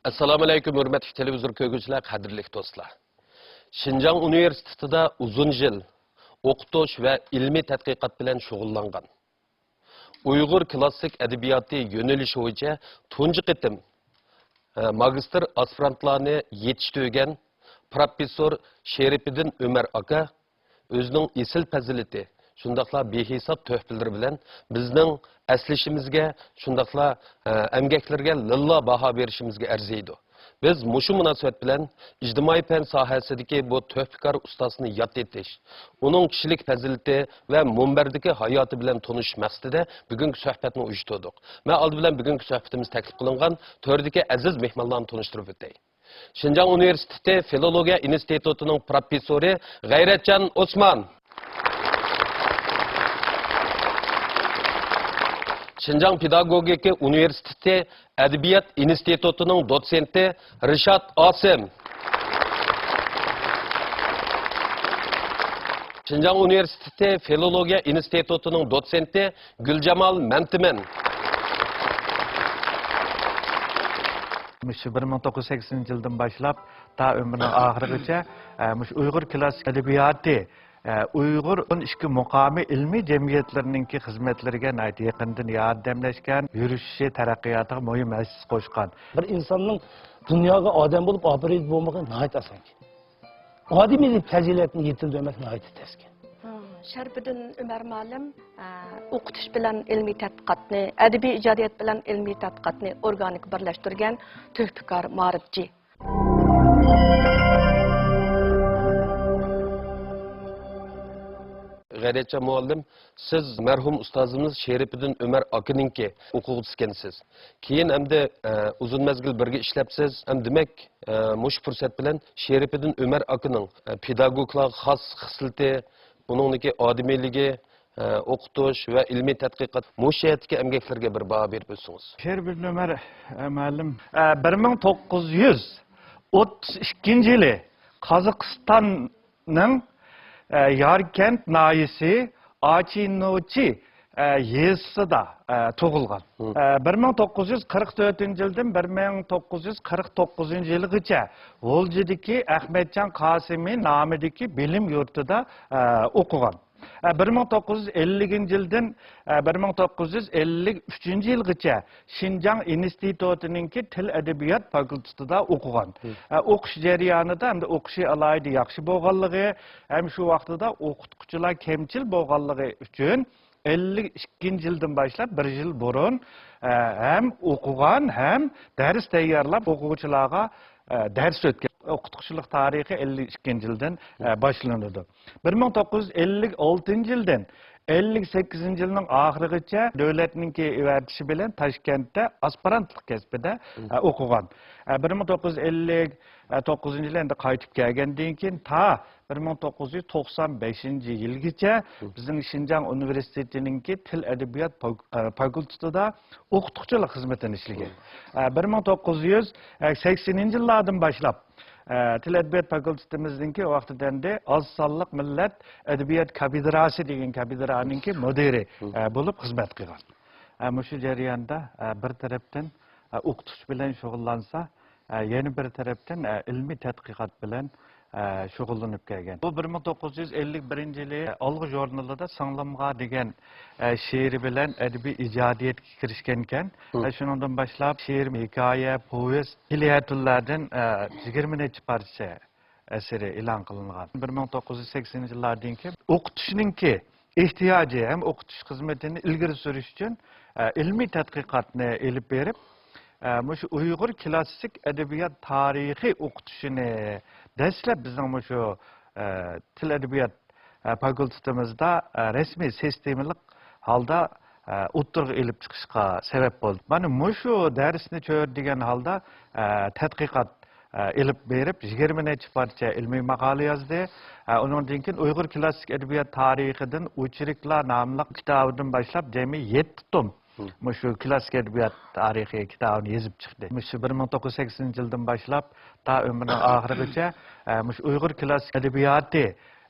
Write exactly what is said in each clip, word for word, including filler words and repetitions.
ئەسسالامۇئەلەيكۇم، ھۆرمەتلىك تېلېۋىزور كۆرگۈچىلەر، قەدىرلىك دوستلار. شىنجاڭ ئۇنىۋېرسىتېتىدا ئۇزۇن يىل ئوقۇتۇش ۋە ئىلمىي تەتقىقات بىلەن شۇغۇللانغان، ئۇيغۇر كلاسسىك ئەدەبىياتى يۆنىلىشى بويىچە تۇنجى قېتىم، ئە، ماگىستىر ئاسپىرانتلارنى يېتىشتۈرگەن پروفېسسور شېرىپىدىن ئۆمەر ئاكا ئۆزىنىڭ ئېسىل پەزىلىتى، شۇنداقلا بىھېساب تۆھپىلىرى بىلەن بىزنىڭ ئەسلىشىمىزگە، شۇنداقلا، ئە، ئەمگەكلىرىگە لىللا باھا بېرىشىمىزگە ئەرزىيدۇ. بىز مۇشۇ مۇناسىۋەت بىلەن ئىجتىمائىي پەن ساھەسىدىكى بۇ تۆھپىكار ئۇستازنى ياد ئېتىش، ئۇنىڭ كىشىلىك پەزىلىتى ۋە مۇنبەردىكى ھاياتى بىلەن تونۇشۇش مەقسىتىدە بۈگۈنكى سۆھبەتنى ئۇيۇشتۇردۇق. مەن ئالدى بىلەن بۈگۈنكى سۆھبىتىمىز تەكلىپ قىلىنغان تۆردىكى ئەزىز مېھمانلارنى تونۇشتۇرۇپ ئۆتەي. شىنجاڭ ئۇنىۋېرسىتېتى فىلولوگىيە ئىنستىتۇتىنىڭ پروفېسسورى، غەيرەتجان ئوسمان. شىنجاڭ پېداگوگىكا ئۇنىۋېرسىتېتى ئەدەبىيات ئىنستىتۇتىنىڭ دوتسېنتى رىشات ئاسىم. شىنجاڭ ئۇنىۋېرسىتېتى فىلولوگىيە ئىنستىتۇتىنىڭ دوتسېنتى گۈلجامال مەمتىمىن. مۇشۇ بىر مىڭ توققۇز يۈز سەكسىنىنچى يىلدىن باشلاپ تا ئۆمرىنىڭ ئاخىرىغىچە، ئە، مۇشۇ ئۇيغۇر كلاسسىك ئەدەبىياتى، ئە، ئۇيغۇر ئون ئىككى مۇقامى ئىلمىي جەمئىيەتلىرىنىڭكى خىزمەتلىرىگە ناھايىتى يېقىندىن ياردەملەشكەن، يۈرۈشۈشى، تەرەققىياتىغا مۇھىم ھەسسە قوشقان. بىر ئىنساننىڭ دۇنياغا ئادەم بولۇپ ئاپىرىدە بولمىقى ناھايىتى ئاسانكەن. ئادىمىي پەزىلەتنى يېتىلدۈرمەك ناھايىتى تەسكەن. ھا، شەرىپىدىن ئۆمەر مۇئەللىم، ئە، ئوقۇتۇش بىلەن ئىلمىي تەتقىقاتنى، ئەدەبىي ئىجادىيەت بىلەن ئىلمىي تەتقىقاتنى ئورگانىك بىرلەشتۈرگەن تۆھپىكار مائارىپچى. غەيرەتجان مۇئەللىم، سىز مەرھۇم ئۇستازىمىز شېرىپىدىن ئۆمەر ئاكىنىڭكى ئوقۇغۇچىسى ئىكەنسىز. كېيىن ئەمدى، ئە، ئۇزۇن مەزگىل بىرگە ئىشلەپسىز. ھەم دېمەك، ئە، مۇشۇ پۇرسەت بىلەن شېرىپىدىن ئۆمەر ئاكىنىڭ، ئە، پېداگوگلارغا خاس خىسلىتى، ئۇنىڭدىكى ئادىمىيلىكى، ئە، ئوقۇتۇش ۋە ئىلمىي تەتقىقات مۇشۇ جەھەتتىكى ئەمگەكلىرىگە بىر باھا بېرىپ ئۆتسىڭىز. شېرىپىدىن ئۆمەر، ئە، مۇئەللىم، ئە، بىر مىڭ توققۇز يۈز ئوتتۇز ئىككىنچى يىلى قازاقىستان نىڭ، ئە، ياركەنت ناھىيەسى ئاچىنوچى، ئە، يېزىسىدا، ئە، تۇغۇلغان. مم. ئە، بىر مىڭ توققۇز يۈز قىرىق تۆتىنچى يىلدىن بىر مىڭ توققۇز يۈز قىرىق توققۇزىنچى يىلغىچە غۇلجىدىكى ئەخمەتجان قاسىمى نامىدىكى بىلىم يۇرتىدا، ئە، ئوقۇغان. ئە، بىر مىڭ توققۇز يۈز ئەللىكىنچى يىلدىن، ئە، بىر مىڭ توققۇز يۈز ئەللىك ئۈچىنچى يىلغىچە شىنجاڭ ئىنستىتۇتىنىڭكى تىل ئەدەبىيات فاكۇلتېتىدا ئوقۇغان. مم. ئە، ئوقۇش جەريانىدا ھەمدە ئوقۇشى ئالاھىدە ياخشى بولغانلىقى، ھەم شۇ ۋاقتىدا ئوقۇتقۇچىلار كەمچىل بولغانلىقى ئۈچۈن، ئەللىك ئىككىنچى يىلدىن باشلاپ بىر يىل بۇرۇن، ئە، ھەم ئوقۇغان، ھەم دەرس تەييارلاپ ئوقۇغۇچىلارغا، ئە، دەرس ئۆتكەن. ئوقۇتقۇچىلىق تارىخى ئەللىك ئىككىنچى يىلدىن، ئە، باشلىنىدۇ. بىر مىڭ توققۇز يۈز ئەللىك ئالتىنچى يىلدىن ئەللىك سەككىزىنچى يىلنىڭ ئاخىرىغىچە دۆلەتنىڭكى ئەۋەتىشى بىلەن تاشكەنتتە ئاسپىرانتلىق كەسپىدە، مم. ئە، ئوقۇغان. ئە، بىر مىڭ توققۇز يۈز ئەللىك توققۇزىنچى يىلى ئەمدى قايتىپ كەلگەندىن كېيىن تا بىر مىڭ توققۇز يۈز توقسان بەشىنچى يىلغىچە، مم. بىزنىڭ شىنجاڭ ئۇنىۋېرسىتېتىنىڭكى تىل ئەدەبىيات پاك-، ئە، فاكۇلتېتىدا ئوقۇتقۇچىلىق خىزمىتىنى ئىشلىگەن. مم. ئە، بىر مىڭ توققۇز يۈز سەكسىنىنچى يىللاردىن باشلاپ، ئە، تىل ئەدەبىيات فاكۇلتېتىمىزنىڭكى ۋاقتىدا ئەمدى ئاز سانلىق مىللەت ئەدەبىيات كابىدراسى دېگەن كابىدرانىڭكى مۇدىرى، مم. ئە، بولۇپ خىزمەت قىلغان. ئە، مۇشۇ جەرياندا، ئە، بىر تەرەپتىن، ئە، ئوقۇتۇش بىلەن شۇغۇللانسا، ئە، يەنە بىر تەرەپتىن، ئە، ئىلمىي تەتقىقات بىلەن، ئە، شۇغۇللىنىپ كەلگەن. بۇ بىر مىڭ توققۇز يۈز ئەللىك بىرىنچى يىلى ئالغا ژۇرنىلىدا سىڭلىمغا دېگەن، ئە، شېئىرى بىلەن ئەدەبىي ئىجادىيەتكە كىرىشكەنىكەن. مم. ئە، شۇنىڭدىن باشلاپ شېئىر، ھېكايە، پوۋېست، پلياتونلاردىن، ئە، يىگىرمە نەچچە پارچە ئەسىرى ئېلان قىلىنغان. بىر مىڭ توققۇز يۈز سەكسىنىنچى يىللاردىن كېيىن ئوقۇتۇشنىڭكى ئېھتىياجى ھەم ئوقۇتۇش خىزمىتىنى ئىلگىرى سۈرۈش ئۈچۈن، ئە، ئىلمىي تەتقىقاتنى ئېلىپ بېرىپ، ئە، مۇشۇ ئۇيغۇر كلاسسىك ئەدەبىيات تارىخى ئوقۇتۇشىنى دەسلەپ بىزنىڭ مۇشۇ، ئە، تىل ئەدەبىيات، ئە، فاكۇلتېتىمىزدا، ئە، رەسمىي سىستېمىلىق ھالدا، ئە، ئوتتۇرىغا ئېلىپ چىقىشقا سەۋەب بولدى. مانا مۇشۇ دەرسنى چۆرىدىگەن ھالدا، ئە، تەتقىقات ئېلىپ بېرىپ، يىگىرمە نەچچە پارچە ئىلمىي ماقالە يازدى. ئۇنىڭدىن كېيىن ئۇيغۇر كلاسسىك ئەدەبىيات تارىخىدىن ئوچېركلار ناملىق كىتابىدىن باشلاپ جەمئىي يەتتە توم مۇشۇ كلاسسىك ئەدەبىيات تارىخى كىتابىنى يېزىپ چىقتى. مۇشۇ بىر مىڭ توققۇز يۈز سەكسىنىنچى يىلدىن باشلاپ تا ئۆمرىنىڭ ئاخىرىغىچە، مۇشۇ ئۇيغۇر كلاسسىك ئەدەبىياتى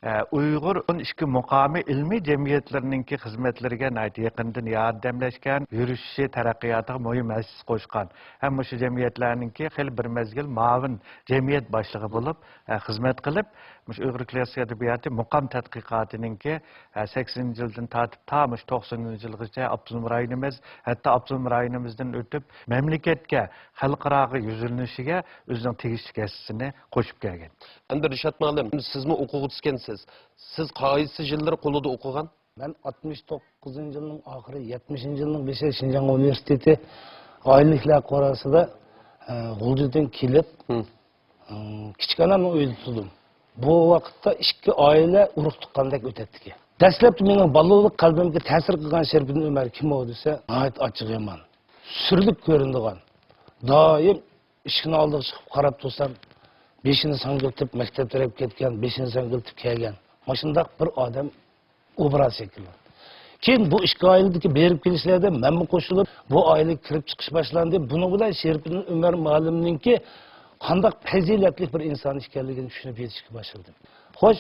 ئە، ئۇيغۇر ئون ئىككى مۇقامى ئىلمىي جەمئىيەتلىرىنىڭكى خىزمەتلىرىگە ناھايىتى يېقىندىن ياردەملەشكەن، يۈرۈشۈشى، تەرەققىياتىغا مۇھىم ھەسسە قوشقان ھەم مۇشۇ جەمئىيەتلەرنىڭكى خېلى بىر مەزگىل مۇئاۋىن جەمئىيەت باشلىقى بولۇپ، ئە، خىزمەت قىلىپ، مۇشۇ ئۇيغۇر كلاسسىك ئەدەبىياتى مۇقام تەتقىقاتىنىڭكى، ئە، سەكسىنىنچى يىلدىن تارتىپ تا مۇشۇ توقسىنىنچى يىلغىچە ئاپتونوم رايونىمىز، ھەتتا ئاپتونوم رايونىمىزدىن ئۆتۈپ، مەملىكەتكە، خەلقئاراغا يۈزلىنىشىگە ئۆزىنىڭ تېگىشلىك ھەسسىسىنى قوشۇپ كەلگەن. ئەمدى رىشات مۇئەللىم، سىزمۇ ئوقۇغۇچى ئىكەنسىز. سىز قايسى يىللىرى قولىدا ئوقۇغان؟ مەن ئاتمىش توققۇزىنچى يىلنىڭ ئاخىرى، يەتمىشىنچى يىلنىڭ بېشى شىنجاڭ ئۇنىۋېرسىتېتى ئائىلىلىكلەر قوراسىدا، ئە، غۇلجىدىن كېلىپ، ھە. ئىم، كىچىك ئانامنىڭ ئۆيىدە تۇردۇم. بۇ ۋاقىتتا ئىككى ئائىلە ئۇرۇق تۇغقاندەك ئۆتەتتىكەن. دەسلەپتە مېنىڭ بالىلىق قەلبىمگە تەسىر قىلغان شەرىپىدىن ئۆمەر كىم ئۇ دېسە، ناھايىتى ئاچچىقى يامان، سۈرلۈك كۆرۈنىدىغان، دائىم ئىشىكنىڭ ئالدىغا چىقىپ قاراپ تۇرسام، بېشىنى ساڭگىلىتىپ مەكتەپ تەرەپ كەتكەن، بېشىنى ساڭگىلىتىپ كەلگەن، مۇشۇنداق بىر ئادەم ئوبراز شەكىللەندى. كېيىن بۇ ئىككى ئائىلىدىكى بېرىپ كېلىشلەردە مەنمۇ قوشۇلۇپ، بۇ ئائىلىگە كىرىپ چىقىش باشلاندى. بۇنىڭ بىلەن شېرىپىدىن ئۆمەر مۇئەللىمنىڭكى قانداق پەزىلەتلىك بىر ئىنسان ئىكەنلىكىنى چۈشىنىپ يېتىشكە باشلىدىم. خوش،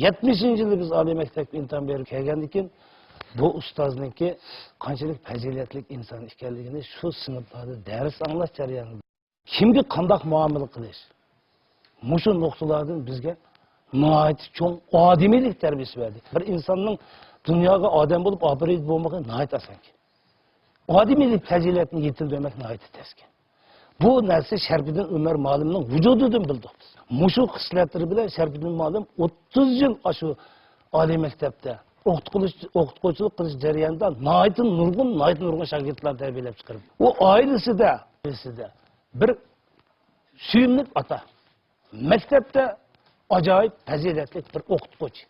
يەتمىشىنچى يىلى بىز ئالىي مەكتەپكە ئىمتىھان بېرىپ كەلگەندىن كېيىن، بۇ ئۇستازنىڭكى قانچىلىك پەزىلەتلىك ئىنسان ئىكەنلىكىنى شۇ سىنىپلاردا دەرس ئاڭلاش جەريانىدا، كىمگە قانداق مۇئامىلە قىلىش، مۇشۇ نۇقتىلاردىن بىزگە ناھايىتى چوڭ ئادىمىيلىك تەربىيەسى بەردى. بىر ئىنساننىڭ دۇنياغا ئادەم بولۇپ ئاپىرىيدە بولمىقى ناھايىتى ئاسانكەن. ئادىمىيلىك پەزىلەتنى يېتىلدۈرمەك ناھايىتى تەسكەن. بۇ نەرسە شەرىپىدىن ئۆمەر مۇئەللىمنىڭ ۋۇجۇدىدىن بىلدۇق بىز. مۇشۇ خىسلەتلىرى بىلەن شەرىپىدىن مۇئەللىم ئوتتۇز يىل ئاشۇ ئالىي مەكتەپتە ئوقۇتقۇچىلىق قىلىش جەريانىدا ناھايىتى نۇرغۇن، ناھايىتى نۇرغۇن شاگىرتلارنى تەربىيەلەپ چىقىرىپ، ئۇ ئائىلىسىدە، ئائىلىسىدە بىر سۆيۈملۈك ئاتا، مەكتەپتە ئاجايىپ پەزىلەتلىك بىر ئوقۇتقۇچى.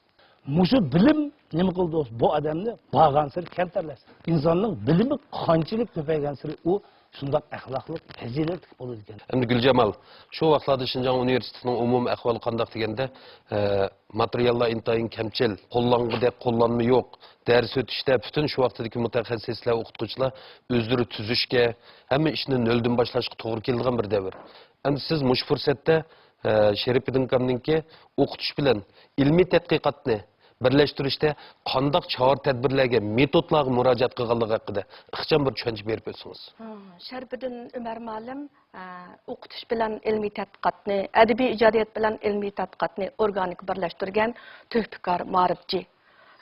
مۇشۇ بىلىم نېمە قىلىدۇ؟ بۇ ئادەمنى بارغانسېرى كەمتەرلەشتۈرىدۇ. ئىنساننىڭ بىلىمى قانچىلىك كۆپەيگەنسېرى ئۇ شۇنداق ئەخلاقلىق، پەزىلەتلىك بولىدىكەن. ئەمدى گۈلجامال، شۇ ۋاقىتلاردا شىنجاڭ ئۇنىۋېرسىتېتىنىڭ ئومۇمىي ئەھۋالى قانداق دېگەندە، ئە، ماتېرىياللار ئىنتايىن كەمچىل، قوللانغۇدەك قوللانما يوق، دەرس ئۆتۈشتە پۈتۈن شۇ ۋاقتىدىكى مۇتەخەسسىسلەر، ئوقۇتقۇچىلار ئۆزلىرى تۈزۈشكە، ھەممە ئىشنى نۆلدىن باشلاشقا توغرا كېلىدىغان بىر دەۋر. ئەمدى سىز مۇشۇ پۇرسەتتە، ئە، شېرىپىدىن ئاكامنىڭكى ئوقۇتۇش بىلەن ئىلمىي تەتقىقاتنى بىرلەشتۈرۈشتە قانداق چارە-تەدبىرلەرگە، مېتودلارغا مۇراجىئەت قىلغانلىقى ھەققىدە ئىخچام بىر چۈشەنچە بېرىپ ئۆتسىڭىز. ھا، شەرىپىدىن ئۆمەر مۇئەللىم، ئە، ئوقۇتۇش بىلەن ئىلمىي تەتقىقاتنى، ئەدەبىي ئىجادىيەت بىلەن ئىلمىي تەتقىقاتنى ئورگانىك بىرلەشتۈرگەن تۆھپىكار مائارىپچى.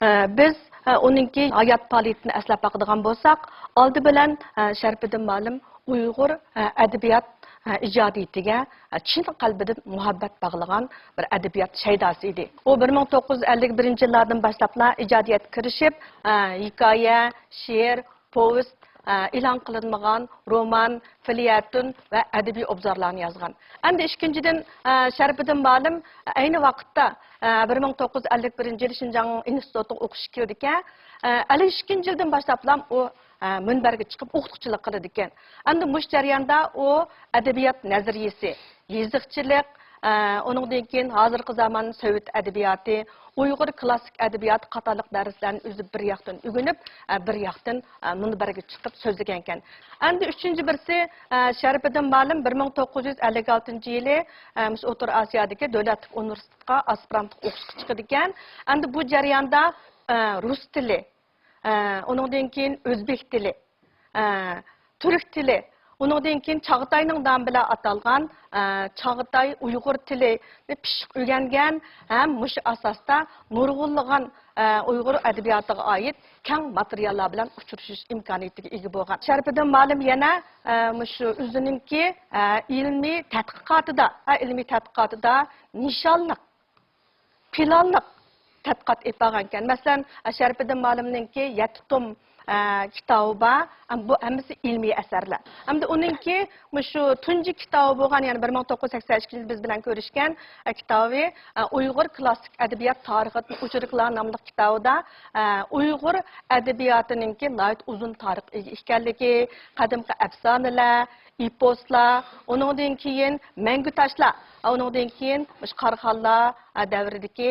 ئە، بىز، ئە، ئۇنىڭكى ھايات پائالىيىتىنى ئەسلەپ باقىدىغان بولساق، ئالدى بىلەن، ئە، شەرىپىدىن مۇئەللىم ئۇيغۇر، ئە، ئەدەبىيات، ئە، ئىجادىيىتىگە، ئە، چىن قەلبىدىن مۇھەببەت باغلىغان بىر ئەدەبىيات شەيداسى ئىدى. ئۇ بىر مىڭ توققۇز يۈز ئەللىك بىرىنچى يىللاردىن باشلاپلا ئىجادىيەتكە كىرىشىپ، ئە، ھېكايە، شېئىر، پوۋېست، ئە، ئېلان قىلىنمىغان رومان، فېليەتون ۋە ئەدەبىي ئوبزورلارنى يازغان. ئەمدى ئىككىنچىدىن، ئە، شەرىپىدىن مۇئەللىم ئەينى ۋاقىتتا، ئە، بىر مىڭ توققۇز يۈز ئەللىك بىرىنچى يىلى شىنجاڭ ئىنستىتۇتىغا ئوقۇشقا كىردىكەن، ئە، ئەللىك ئىككىنچى يىلدىن باشلاپلا ئۇ، ئە، مۇنبەرگە چىقىپ ئوقۇتقۇچىلىق قىلىدىكەن. ئەمدى مۇشۇ جەرياندا ئۇ ئەدەبىيات نەزەرىيىسى، يېزىقچىلىق، ئە، ئۇنىڭدىن كېيىن ھازىرقى زامان سوۋېت ئەدەبىياتى، ئۇيغۇر كلاسسىك ئەدەبىياتى قاتارلىق دەرسلەرنى ئۆزى بىر ياقتىن ئۆگىنىپ، ئە، بىر ياقتىن، ئە، مۇنبەرگە چىقىپ سۆزلىگەنكەن. ئەمدى ئۈچىنچى بىرسى، ئە، شەرىپىدىن مۇئەللىم بىر مىڭ توققۇز يۈز ئەللىك ئالتىنچى يىلى، ئە، مۇشۇ ئوتتۇرا ئاسىيادىكى دۆلەتلىك ئۇنىۋېرسىتېتقا ئاسپىرانتلىق ئوقۇشقا چىقىدىكەن. ئەمدى بۇ جەرياندا، ئە، رۇس تىلى، ئە، ئۇنىڭدىن كېيىن ئۆزبېك تىلى، ئە، تۈرك تىلى، ئۇنىڭدىن كېيىن چاغاتاينىڭ نامى بىلەن ئاتالغان، ئە، چاغاتاي ئۇيغۇر تىلىنى پىششىق ئۆگەنگەن ھەم مۇشۇ ئاساستا نۇرغۇنلىغان، ئە، ئۇيغۇر ئەدەبىياتىغا ئائىت كەڭ ماتېرىياللار بىلەن ئۇچرىشىش ئىمكانىيىتىگە ئىگە بولغان. شەرىپىدىن مۇئەللىم يەنە، ئە، مۇشۇ ئۆزىنىڭكى، ئە، ئىلمىي تەتقىقاتىدا، ئە، ئىلمىي تەتقىقاتىدا نىشانلىق پىلانلىق تەتقىقات ئېلىپ بارغانىكەن. مەسىلەن، شەرىپىدىن مۇئەللىمنىڭكى يەتتە توم، ئە، كىتابى بار. ئەم، بۇ ھەممىسى ئىلمىي ئەسەرلەر. ئەمدى ئۇنىڭكى مۇشۇ تۇنجى كىتابى بولغان، يەنى بىر مىڭ توققۇز يۈز سەكسەن ئىككىنچى يىلى بىز بىلەن كۆرۈشكەن، ئە، كىتابى، ئە، ئۇيغۇر كلاسسىك ئەدەبىيات تارىخىدىن ئوچۇرلۇقلار ناملىق كىتابىدا، ئە، ئۇيغۇر ئەدەبىياتىنىڭكى ناھايىتى ئۇزۇن تارىخقا ئىگە ئىكەنلىكى، قەدىمكى ئەپسانىلەر، ئېپوسلار، ئۇنىڭدىن كېيىن مەڭگۈ تاشلار، ئۇنىڭدىن كېيىن مۇشۇ قاراخانلار دەۋرىدىكى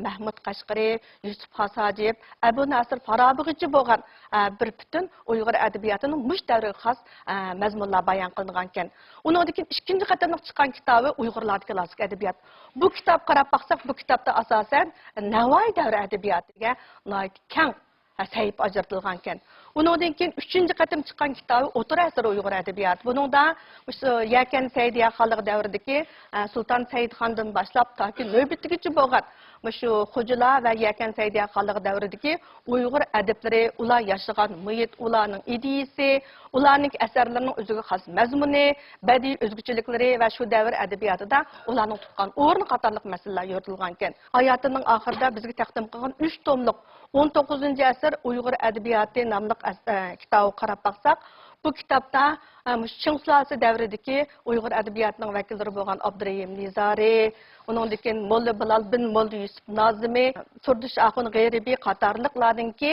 مەھمۇد قەشقىرى، يۈسۈپ خاس ھاجىپ، ئەبۇ نەسىر فارابىغىچە بولغان ئە، بىر پۈتۈن ئۇيغۇر ئەدەبىياتىنىڭ مۇشۇ دەۋرىگە خاس، ئە، مەزمۇنلار بايان قىلىنغانىكەن. ئۇنىڭدىن كېيىن ئىككىنچى قېتىملىق چىققان كىتابى ئۇيغۇرلاردىكى كلاسسىك ئەدەبىيات. بۇ كىتابقا قاراپ باقساق، بۇ كىتابتا ئاساسەن نەۋايى دەۋرى ئەدەبىياتىغا ناھايىتى كەڭ سەھىپە ئاجرىتىلغانىكەن. ئۇنىڭدىن كېيىن ئۈچىنچى قېتىم چىققان كىتابى ئوتتۇرا ئەسىر ئۇيغۇر ئەدەبىياتى. بۇنىڭدا مۇشۇ يەكەن سەئىدىيە خانلىقى دەۋرىدىكى، ئە، سۇلتان سەئىد خاندىن باشلاپ تاكى نۆۋەتتىگىچە بولغان مۇشۇ خوجىلار ۋە يەكەن سەئىدىيە خانلىقى دەۋرىدىكى ئۇيغۇر ئەدىبلىرى، ئۇلار ياشىغان مۇھىت، ئۇلارنىڭ ئىدىيىسى، ئۇلارنىڭ ئەسەرلىرىنىڭ ئۆزىگە خاس مەزمۇنى، بەدىئىي ئۆزگىچىلىكلىرى ۋە شۇ دەۋر ئەدەبىياتىدا ئۇلارنىڭ تۇتقان ئورنى قاتارلىق مەسىلىلەر يورۇتۇلغانىكەن. ھاياتىنىڭ ئاخىرىدا بىزگە تەقدىم قىلغان ئۈچ توملۇق ئون توققۇزىنچى ئەسىر ئۇيغۇر ئەدەبىياتى ناملىق ئەس-، ئە، كىتابىغا قاراپ باقساق، بۇ كىتابتا، ئە، مۇشۇ چىڭ سۇلالىسى دەۋرىدىكى ئۇيغۇر ئەدەبىياتىنىڭ ۋەكىللىرى بولغان ئابدۇرېھىم نىزارى، ئۇنىڭدىن كېيىن موللا بىلال بىن موللا يۈسۈپ نازىمى، سۇردۇش ئاخۇن غېرىبى قاتارلىقلاردىنكى،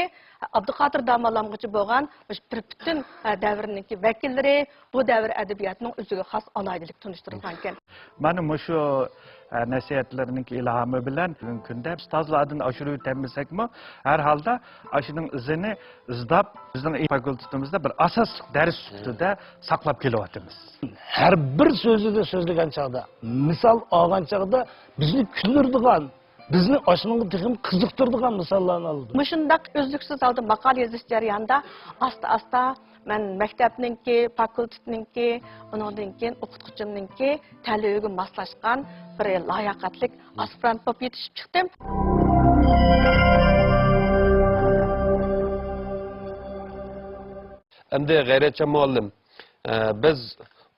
ئابدۇقادىر داموللامغىچە بولغان مۇشۇ بىر پۈتۈن، ئە، دەۋرنىڭكى ۋەكىللىرى، بۇ دەۋر ئەدەبىياتىنىڭ ئۆزىگە خاس ئالاھىدىلىك تونۇشتۇرۇلغانىكەن. مانا مۇشۇ، ئە، نەسىھەتلەرنىڭ ئىلھامى بىلەن بۈگۈنكى كۈندە ئۇستازلاردىن ئاشۇرۇۋېتەلمىسەكمۇ، ھەر ھالدا ئاشۇنىڭ ئىزىنى ئىزداپ، بىزنىڭ فاكۇلتېتىمىزدا بىر ئاساسلىق دەرس سۈپىتىدە ساقلاپ كېلىۋاتىمىز. ھەر بىر سۆزىدە سۆزلىگەن چاغدا، مىسال ئالغان چاغدا بىزنى كۈلدۈرىدىغان، بىزنى ئاشۇنىڭغا تېخىمۇ قىزىقتۇرىدىغان مىساللارنى ئالىدۇ. مۇشۇنداق ئۈزلۈكسىز ھالدا ماقالە يېزىش جەريانىدا ئاستا-ئاستا مەن مەكتەپنىڭكى، فاكۇلتېتنىڭكى، ئۇنىڭدىن كېيىن ئوقۇتقۇچىمنىڭكى تەلىپىگە ماسلاشقان بىر لاياقەتلىك ئاسپىرانت بولۇپ يېتىشىپ چىقتىم. ئەمدى غەيرەتجان مۇئەللىم، ئە، بىز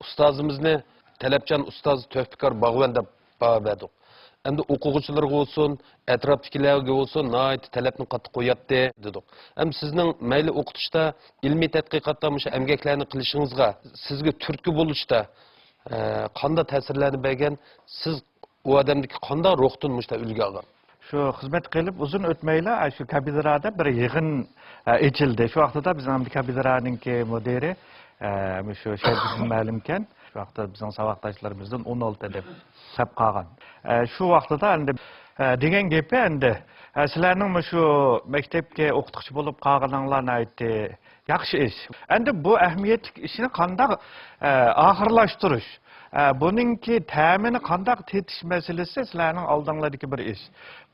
ئۇستازىمىزنى تەلەپچان ئۇستاز تۆھپىكار باغۋەن دەپ باھا بەردۇق. ئەمدى ئوقۇغۇچىلارغا بولسۇن، ئەتراپتىكىلەرگە بولسۇن، ناھايىتى تەلەپنى قاتتىق قوياتتى، دېدۇق. ئەمدى سىزنىڭ مەيلى ئوقۇتۇشتا، ئىلمىي تەتقىقاتتا مۇشۇ ئەمگەكلەرنى قىلىشىڭىزغا، سىزگە تۈرتكە بولۇشتا، ئە، قانداق تەسىرلەرنى بەرگەن؟ سىز ئۇ ئادەمدىكى قانداق روھتىن مۇشۇ ئۈلگە ئالغان؟ شۇ خىزمەت قىلىپ ئۇزۇن ئۆتمەيلا، شۇ كابىدرادا بىر يىغىن، ئە، ئېچىلدى. شۇ ۋاقتىدا بىزنىڭ كابىدرانىڭكى مۇدىرى، ئە، مۇشۇ شەرىپىدىن مەلۇمكەن. شۇ ۋاقىتتا بىزنىڭ ساۋاقداشلىرىمىزدىن ئون ئالتە دەپ سەپ قالغان. ئە، شۇ ۋاقتىدا ئەمدى، ئە، دېگەن گېپى ئەمدى، ئە، سىلەرنىڭ مۇشۇ مەكتەپكە ئوقۇتقۇچى بولۇپ قالغىنىڭلار ناھايىتى ياخشى ئىش. ئەمدى بۇ ئەھمىيەتلىك ئىشنى قانداق، ئە، ئاخىرلاشتۇرۇش، ئە، بۇنىڭكى تەمىنى قانداق تېتىش مەسىلىسى سىلەرنىڭ ئالدىڭلاردىكى بىر ئىش.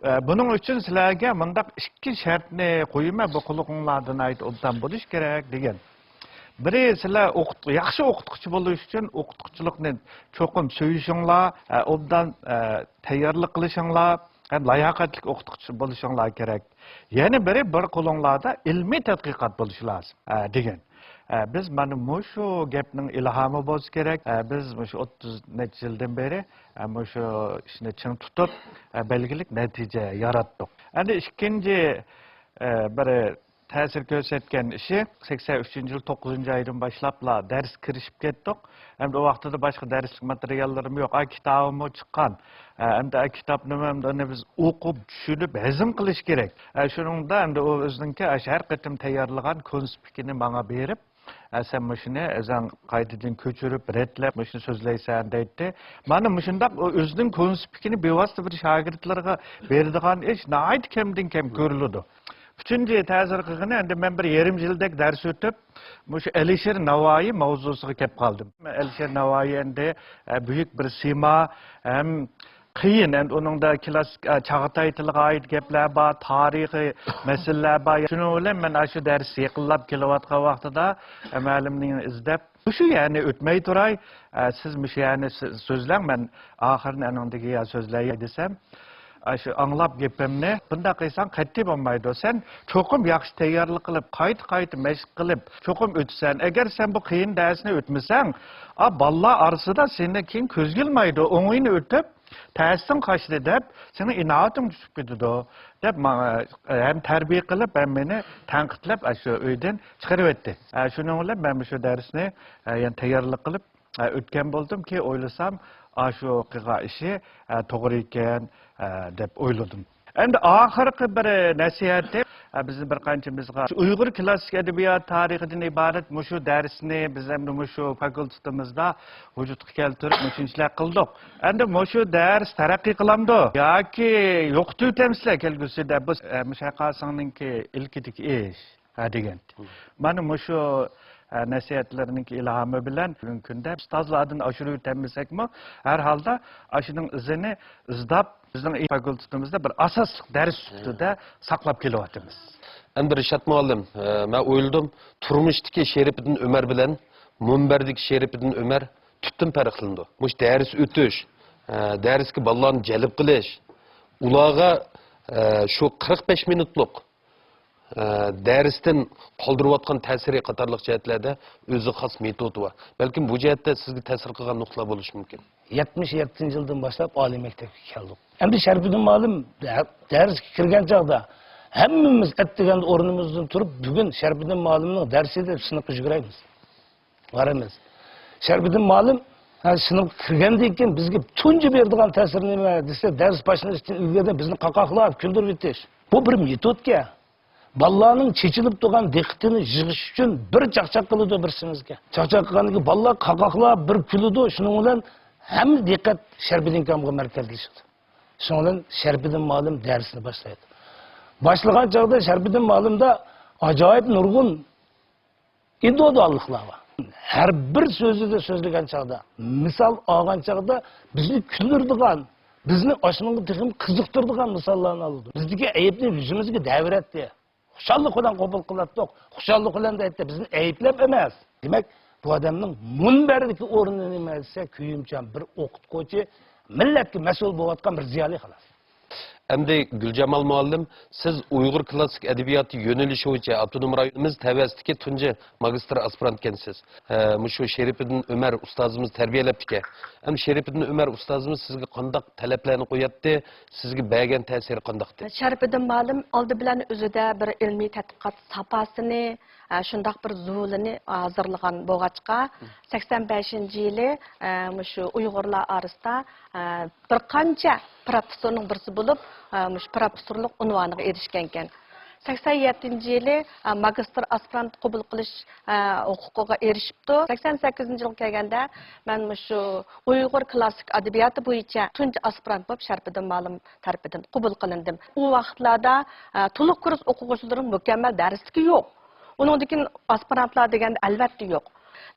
ئە، بۇنىڭ ئۈچۈن سىلەرگە مۇنداق ئىككى شەرتنى قويىمەن، بۇ قۇلىقىڭلاردا ناھايىتى ئوبدان بولۇش كېرەك، دېگەن. بىرى، سىلەر ئوقۇت-، ياخشى ئوقۇتقۇچى بولۇش ئۈچۈن ئوقۇتقۇچىلىقنى چوقۇم سۆيۈشۈڭلار، ئە، ئوبدان، ئە، تەييارلىق قىلىشىڭلار ھەم لاياقەتلىك ئوقۇتقۇچى بولۇشۇڭلار كېرەك. يەنە بىرى، بىر قولۇڭلاردا ئىلمىي تەتقىقات بولۇشى لازىم، ئە، دېگەن. ئە، بىز مانا مۇشۇ گەپنىڭ ئىلھامى بولسا كېرەك. ئە، بىز مۇشۇ ئوتتۇز نەچچە يىلدىن بېرى، ئە، مۇشۇ ئىشنى چىڭ تۇتۇپ، ئە، بەلگىلىك نەتىجە ياراتتۇق. ئەمدى ئىككىنچى، ئە، بىر تەسىر كۆرسەتكەن ئىشى، سەكسەن ئۈچىنچى يىل توققۇزىنچى ئايدىن باشلاپلا دەرسكە كىرىشىپ كەتتۇق. ئەمدى ئۇ ۋاقتىدا باشقا دەرسلىك ماتېرىياللىرىم يوق. ئا، كىتابىممۇ چىققان. ئە، ئەمدى ئا، كىتابنىمۇ ئەمدى ئۇنى بىز ئوقۇپ، چۈشىنىپ، ھەزىم قىلىش كېرەك. ئە، شۇنىڭدا ئەمدى ئۇ ئۆزىنىڭكى ئاشۇ ھەر قېتىم تەييارلىغان كونسپىكىنى ماڭا بېرىپ، ئە، سەن مۇشۇنى ئۆزۈڭ قايتىدىن كۆچۈرۈپ، رەتلەپ، مۇشۇنى سۆزلەيسەن، دەيتتى. مانا مۇشۇنداق ئۇ ئۆزىنىڭ كونسپىكىنى بىۋاسىتە بىر شاگىرتلىرىغا بېرىدىغان ئىش ناھايىتى كەمدىن كەم كۆرۈلىدۇ. ئۈچىنچى تەسىر قىلغىنى، ئەمدى مەن بىر يېرىم يىلدەك دەرس ئۆتۈپ، مۇشۇ ئەلىشىر نەۋائىي ماۋزۇسىغا كەپ قالدىم. ئەلىشىر نەۋائىي ئەمدى، ئە، بۈيۈك بىر سىيما ھەم قىيىن. ئەمدى ئۇنىڭدا كلاسسىك، ئە، چاغاتاي تىلىغا ئائىت گەپلەر بار، تارىخىي مەسىلىلەر بار. شۇنىڭ بىلەن مەن ئاشۇ دەرس يېقىنلاپ كېلىۋاتقان ۋاقتىدا، ئە، مەلىمنى ئىزدەپ، مۇشۇ يەرنى ئۆتمەي تۇراي، ئە، سىز مۇشۇ يەرنى سۆ-، سۆزلەڭ، مەن ئاخىرىنى ئانىڭدىكى يەر سۆزلەي دېسەم، ئاشۇ ئاڭلاپ گېپىمنى، بۇنداق قىلساڭ قەتئىي بولمايدۇ. سەن چوقۇم ياخشى تەييارلىق قىلىپ، قايتا-قايتا مەشىق قىلىپ، چوقۇم ئۆتىسەن. ئەگەر سەن بۇ قىيىن دەرسنى ئۆتمىسەڭ، ئا، بالىلار ئارىسىدا سېنى كېيىن كۆزگە ئىلمايدۇ. ئوڭىنى ئۆتۈپ، تەستىن قاچتى دەپ، سېنىڭ ئىناۋىتىڭ چۈشۈپ كېتىدۇ، دەپ ماڭا ھەم تەربىيە قىلىپ، ھەم مېنى تەنقىدلەپ، ئاشۇ ئۆيدىن چىقىرىۋەتتى. ئە، شۇنىڭ بىلەن مەن مۇشۇ دەرسنى، ئە، يەنە تەييارلىق قىلىپ، ئە، ئۆتكەن بولدۇم. كېيىن ئويلىسام، ئاشۇ قىلغان ئىشى، ئە، توغرا ئىكەن، ئە، دەپ ئويلىدىم. ئەمدى ئاخىرقى بىر نەسىھەتى، ئە، بىزنىڭ بىر قانچىمىزغا ئۇيغۇر كلاسسىك ئەدەبىيات تارىخىدىن ئىبارەت مۇشۇ دەرسنى بىز ئەمدى مۇشۇ فاكۇلتېتىمىزدا ۋۇجۇدقا كەلتۈرۈپ، مۇشۇنچىلىك قىلدۇق. ئەمدى مۇشۇ دەرس تەرەققىي قىلامدۇ ياكى يوقىتىۋېتەمسىلەر كەلگۈسىدە؟ بۇ، ئە، مۇشۇ ھەققاسىڭنىڭكى ئىلكىدىكى ئىش. ھە، دېگەن. مانا مۇشۇ، ئە، نەسىھەتلەرنىڭ ئىلھامى بىلەن بۈگۈنكى كۈندە ئۇستازلاردىن ئاشۇرۇۋېتەلمىسەكمۇ، ھەر ھالدا ئاشۇنىڭ ئىزىنى ئىزداپ، بىزنىڭ فاكۇلتېتىمىزدا بىر ئاساسلىق دەرس سۈپىتىدە ساقلاپ كېلىۋاتىمىز. ئەمدى رىشات مۇئەللىم، ئە، مەن ئويلىدىم، تۇرمۇشتىكى شېرىپىدىن ئۆمەر بىلەن مۇنبەردىكى شېرىپىدىن ئۆمەر تۈپتىن پەرقلىنىدۇ. مۇشۇ دەرس ئۆتۈش، ئە، دەرسكە بالىلارنى جەلپ قىلىش، ئۇلارغا، ئە، شۇ قىرىق بەش مىنۇتلۇق ئە، دەرستىن قالدۇرۇۋاتقان تەسىرى قاتارلىق جەھەتلەردە ئۆزىگە خاس مېتودى بار. بەلكىم بۇ جەھەتتە سىزگە تەسىر قىلغان نۇقتىلار بولۇشى مۇمكىن. يەتمىش يەتتىنچى يىلدىن باشلاپ ئالىي مەكتەپكە كەلدۇق. ئەمدى شەرىپىدىن مۇئەللىم دەرسكە كىرگەن چاغدا ھەممىمىز ئەتىگەندە ئورنىمىزدىن تۇرۇپ، بۈگۈن شەرىپىدىن مۇئەللىمنىڭ دەرسى دەپ سىنىپقا يۈگۈرەيمىز. بارىمىز. شەرىپىدىن مۇئەللىم، ھە، سىنىپقا كىرگەندىن كېيىن بىزگە تۇنجى بېرىدىغان تەسىر نېمە دېسە، دەرس باشلىنىشتىن ئىلگىرى بىزنى قاقاقلاپ كۈلدۈرۈۋېتىش. بۇ بىر مېتودكەن. بالىلارنىڭ چېچىلىپ تۇرغان دىققىتىنى يىغىش ئۈچۈن بىر چاقچاق قىلىدۇ بىرسىمىزگە. چاقچاق قىلغاندىن كېيىن بالىلار قاقاقلاپ بىر كۈلىدۇ، شۇنىڭ بىلەن ھەممە دىققەت شەرىپىدىنكىگە مەركەزلىشىدۇ. شۇنىڭ بىلەن شەرىپىدىن مۇئەللىم دەرسنى باشلايدۇ. باشلىغان چاغدا شەرىپىدىن مۇئەللىمدا ئاجايىپ نۇرغۇن ئىندىۋىدۇئاللىقلار بار. ھەر بىر سۆزىدە سۆزلىگەن چاغدا، مىسال ئالغان چاغدا بىزنى كۈلدۈرىدىغان، بىزنى ئاشۇنىڭغا تېخىمۇ قىزىقتۇرىدىغان مىساللارنى ئالىدۇ. بىزدىكى ئەيىبنى يۈزىمىزگە دەۋرەتتى. خۇشاللىق بىلەن قوبۇل قىلاتتۇق. خۇشاللىق بىلەن دەيتتى، بىزنى ئەيىبلەپ ئەمەس. دېمەك، بۇ ئادەمنىڭ مۇنبەردىكى ئورنى نېمە دېسە، كۆيۈمچان بىر ئوقۇتقۇچى، مىللەتكە مەسئۇل بولۇۋاتقان بىر زىيالىي، خالاس. ئەمدى گۈلجامال مۇئەللىم، سىز ئۇيغۇر كلاسسىك ئەدەبىياتى يۆنىلىشى بويىچە ئاپتونوم رايونىمىز تەۋەسىدىكى تۇنجى ماگىستىر ئاسپىرانتكەنسىز. ھە، مۇشۇ شېرىپىدىن ئۆمەر ئۇستازىمىز تەربىيەلەپتىكەن. ئەمدى شېرىپىدىن ئۆمەر ئۇستازىمىز سىزگە قانداق تەلەپلەرنى قوياتتى؟ سىزگە بەرگەن تەسىرى قانداقتى؟ شەرىپىدىن مۇئەللىم ئالدى بىلەن ئۆزىدە بىر ئىلمىي تەتقىقات ساپاسىنى، ئە، شۇنداق بىر زۇۋۇلىنى ھازىرلىغان بولغاچقا، سەكسەن بەشىنچى يىلى، ئە، مۇشۇ ئۇيغۇرلار ئارىسىدا، ئە، بىر قانچە پروفېسسورنىڭ بىرسى بولۇپ، ئە، مۇشۇ پروفېسسورلۇق ئۇنۋانىغا ئېرىشكەنكەن. سەكسەن يەتتىنچى يىلى، ئە، ماگىستىر ئاسپىرانت قوبۇل قىلىش، ئە، ھوقۇقىغا ئېرىشىپتۇ. سەكسەن سەككىزىنچى يىلغا كەلگەندە، مەن مۇشۇ ئۇيغۇر كلاسسىك ئەدەبىياتى بويىچە تۇنجى ئاسپىرانت بولۇپ شەرىپىدىن مۇئەللىم تەرىپىدىن قوبۇل قىلىندىم. ئۇ ۋاقىتلاردا، ئە، تولۇق كۇرس ئوقۇغۇچىلىرىنىڭ مۇكەممەل دەرسلىكى يوق. ئۇنىڭدىن كېيىن ئاسپىرانتلار دېگەندە ئەلۋەتتە يوق.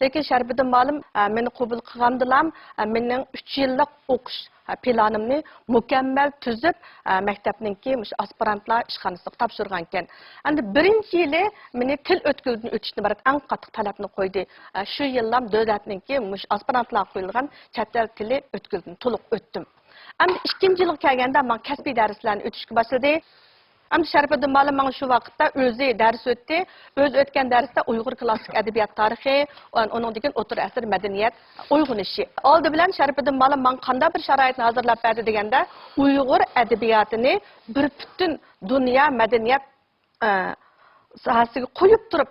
لېكىن شەرىپىدىن مۇئەللىم، ئە، مېنى قوبۇل قىلغاندىلا، ئە، مېنىڭ ئۈچ يىللىق ئوقۇش، ئە، پىلانىمنى مۇكەممەل تۈزۈپ، ئە، مەكتەپنىڭكى مۇشۇ ئاسپىرانتلار ئىشخانىسىغا تاپشۇرغانىكەن. ئەمدى بىرىنچى يىلى مېنى تىل ئۆتكىلىدىن ئۆتۈشتىن ئىبارەت ئەڭ قاتتىق تەلەپنى قويدى. ئە، شۇ يىللام دۆلەتنىڭكى مۇشۇ ئاسپىرانتلارغا قويۇلغان چەت ئەل تىلى ئۆتكىلىدىن تولۇق ئۆتتۈم. ئەمدى ئىككىنچى يىلغا كەلگەندە ماڭا كەسپىي دەرسلەرنى ئۆتۈشكە باشلىدى. ئەمدى شەرىپىدىن مۇئەللىم ماڭا شۇ ۋاقىتتا ئۆزى دەرس ئۆتتى. ئۆزى ئۆتكەن دەرستە ئۇيغۇر كلاسسىك ئەدەبىيات تارىخى، ئۇنىڭدىن كېيىن ئوتتۇرا ئەسىر مەدەنىيەت ئويغىنىشى. ئالدى بىلەن شەرىپىدىن مۇئەللىم ماڭا قانداق بىر شارائىتنى ھازىرلاپ بەردى دېگەندە، ئۇيغۇر ئەدەبىياتىنى بىر پۈتۈن دۇنيا مەدەنىيەت، ئە، ساھەسىگە قويۇپ تۇرۇپ،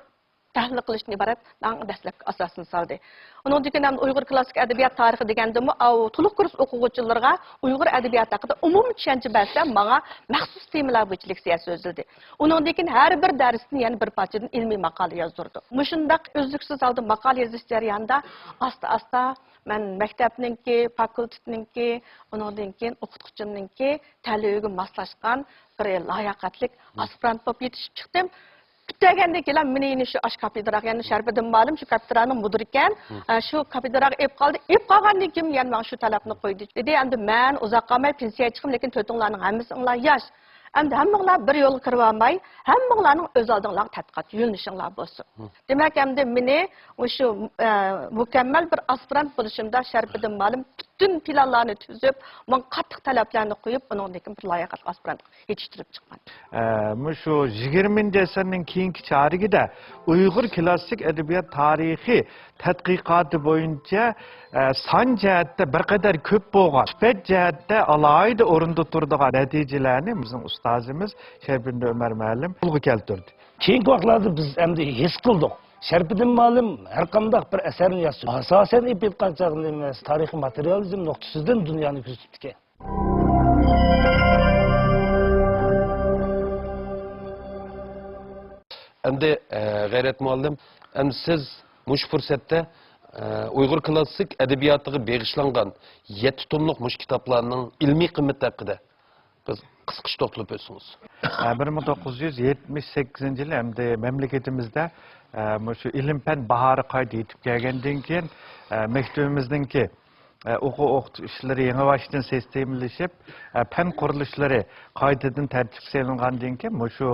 تەھلىل قىلىشتىن ئىبارەت ئەڭ دەسلەپكى ئاساسنى سالدى. ئۇنىڭدىن كېيىن ھەم ئۇيغۇر كلاسسىك ئەدەبىيات تارىخى دېگەندىمۇ، ئاۋۇ تولۇق كۇرس ئوقۇغۇچىلىرىغا ئۇيغۇر ئەدەبىياتى ھەققىدە ئومۇمىي چۈشەنچە بەرسە، ماڭا مەخسۇس تېمىلار بويىچە لېكسىيە سۆزلىدى. ئۇنىڭدىن كېيىن ھەر بىر دەرستىن يەنە بىر پارچىدىن ئىلمىي ماقالە يازدۇردى. مۇشۇنداق ئۈزلۈكسىز ھالدا ماقالە يېزىش جەريانىدا ئاستا-ئاستا مەن مەكتەپنىڭكى، فاكۇلتېتنىڭكى، ئۇنىڭدىن كېيىن ئوقۇتقۇچىنىڭكى تەلىپىگە ماسلاشقان بىر لاياقەتلىك ئاسپىرانت بولۇپ يېتىشىپ چىقتىم. پۈتتۈرگەندىن كېيىن مېنى يەنە شۇ ئاش كافېدراغا، يەنە شەرىپىدىن مۇئەللىم شۇ كافېدرانىڭ مۇدىرى ئىكەن. ئە، شۇ كافېدراغا ئېلىپ قالدى. ئېلىپ قالغاندىن كېيىن يەنە ماڭا شۇ تەلەپنى قويدى. دېدى، ئەمدى مەن ئۇزاق قالماي پېنسىيەگە چىقىمەن، لېكىن تۆتۈڭلارنىڭ ھەممىسىڭلار ياش. ئەمدى ھەممىڭلار بىر يولغا كىرىۋالماي، ھەممىڭلارنىڭ ئۆز ئالدىڭلارغا تەتقىقات يۆنىلىشىڭلار بولسۇن. دېمەك، ئەمدى مېنى مۇشۇ، ئە، مۇكەممەل بىر ئاسپىرانت بولۇشۇمدا شەرىپىدىن مۇئەللىم پۈتۈن پىلانلارنى تۈزۈپ، ماڭا قاتتىق تەلەپلەرنى قويۇپ، ئۇنىڭدىن كېيىن بىر لاياقەتلىك ئاسپىرانتقا يېتىشتۈرۈپ چىققان. ئە، مۇشۇ يىگىرمىنچى ئەسىرنىڭ كېيىنكى چارىكىدە ئۇيغۇر كلاسسىك ئەدەبىيات تارىخى تەتقىقاتى بويىچە، ئە، سان جەھەتتە بىر قەدەر كۆپ بولغان، سۈپەت جەھەتتە ئالاھىدە ئورۇندا تۇرىدىغان نەتىجىلەرنى بىزنىڭ ئۇستازىمىز شەرىپىدىن ئۆمەر مۇئەللىم قولغا كەلتۈردى. كېيىنكى ۋاقىتلاردا بىز ئەمدى ھېس قىلدۇق. شەرىپىدىن مۇئەللىم ھەرقانداق بىر ئەسەرنى يازسا، ئاساسەن ئېلىپ ئېيتقان چاغدا نېمە، تارىخىي ماتېرىيالىزم نۇقتىسىدىن دۇنيانى كۆزىتىپتىكەن. ئەمدى، ئە، غەيرەت مۇئەللىم، ئەمدى سىز مۇشۇ پۇرسەتتە، ئە، ئۇيغۇر كلاسسىك ئەدەبىياتىغا بېغىشلانغان يەتتە توملۇق مۇشۇ كىتابلارنىڭ ئىلمىي قىممىتى ھەققىدە بىز قىسقىچە توختىلىپ ئۆتسىڭىز. ئە، بىر مىڭ توققۇز يۈز يەتمىش سەككىزىنچى يىلى ئەمدى مەملىكىتىمىزدە، ئە، مۇشۇ ئىلىم-پەن باھارى قايتا يېتىپ كەلگەندىن كېيىن، ئە، مەكتىپىمىزنىڭكى، ئە، ئوقۇ-ئوقۇتۇش ئىشلىرى يېڭىباشتىن سىستېمىلىشىپ، ئە، پەن قۇرۇلۇشلىرى قايتىدىن تەرتىپكە سېلىنغاندىن كېيىن، مۇشۇ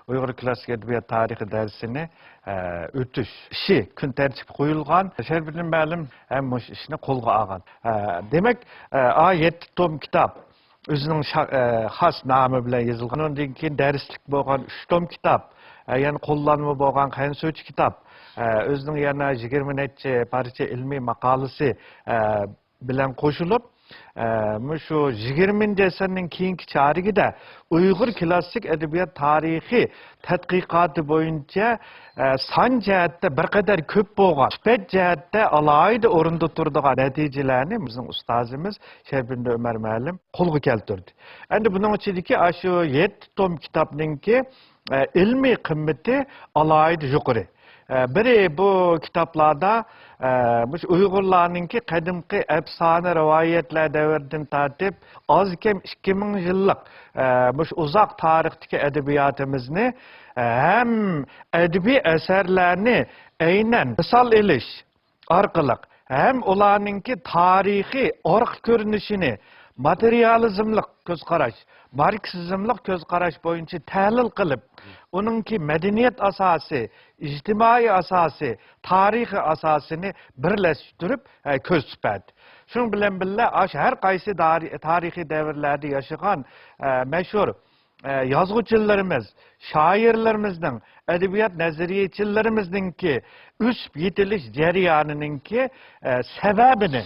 ئۇيغۇر كلاسسىك ئەدەبىيات تارىخى دەرسىنى، ئە، ئۆتۈش ئىشى كۈن تەرتىپكە قويۇلغان. شەرىپىدىن مەلۇم ھەم مۇشۇ ئىشنى قولغا ئالغان. ئە، دېمەك، ئە، ئا يەتتە توم كىتاب ئۆزىنىڭ شا-، ئە، خاس نامى بىلەن يېزىلغان. ئۇنىڭدىن كېيىن دەرسلىك بولغان ئۈچ توم كىتاب، ئە، يەنە قوللانما بولغان خەنزۇچە كىتاب، ئە، ئۆزىنىڭ يەنە يىگىرمە نەچچە پارچە ئىلمىي ماقالىسى، ئە، بىلەن قوشۇلۇپ، ئە، مۇشۇ يىگىرمىنچى ئەسىرنىڭ كېيىنكى چارىكىدە ئۇيغۇر كلاسسىك ئەدەبىيات تارىخى تەتقىقاتى بويىچە، ئە، سان جەھەتتە بىر قەدەر كۆپ بولغان، سۈپەت جەھەتتە ئالاھىدە ئورۇندا تۇرىدىغان نەتىجىلەرنى بىزنىڭ ئۇستازىمىز شەرىپىدىن ئۆمەر مۇئەللىم قولغا كەلتۈردى. ئەمدى بۇنىڭ ئىچىدىكى ئاشۇ يەتتە توم كىتابنىڭكى، ئە، ئىلمىي قىممىتى ئالاھىدە يۇقىرى. ئە، بىرى، بۇ كىتابلاردا، ئە، مۇشۇ ئۇيغۇرلارنىڭكى قەدىمكى ئەپسانە رىۋايەتلەر دەۋرىدىن تارتىپ ئاز كەم ئىككى مىڭ يىللىق، ئە، مۇشۇ ئۇزاق تارىختىكى ئەدەبىياتىمىزنى، ئە، ھەم ئەدەبىي ئەسەرلەرنى ئەينەن مىسال ئېلىش ئارقىلىق ھەم ئۇلارنىڭكى تارىخىي ئارقا كۆرۈنۈشىنى، ماتېرىيالىزملىق كۆز قاراش، ماركسىزملىق كۆز قاراش بويىچە تەھلىل قىلىپ، ئۇنىڭكى مەدەنىيەت ئاساسى، ئىجتىمائىي ئاساسى، تارىخىي ئاساسىنى بىرلەشتۈرۈپ، ئە، كۆرسىتىپ بەردى. شۇنىڭ بىلەن بىللە، ئاشۇ ھەر قايسى دارى-، تارىخىي دەۋرلەردە ياشىغان، ئە، مەشھۇر ئە، يازغۇچىلىرىمىز، شائىرلىرىمىزنىڭ ئەدەبىيات نەزەرىيەچىلىرىمىزنىڭكى ئۆسۈپ يېتىلىش جەريانىنىڭكى، ئە، سەۋەبىنى،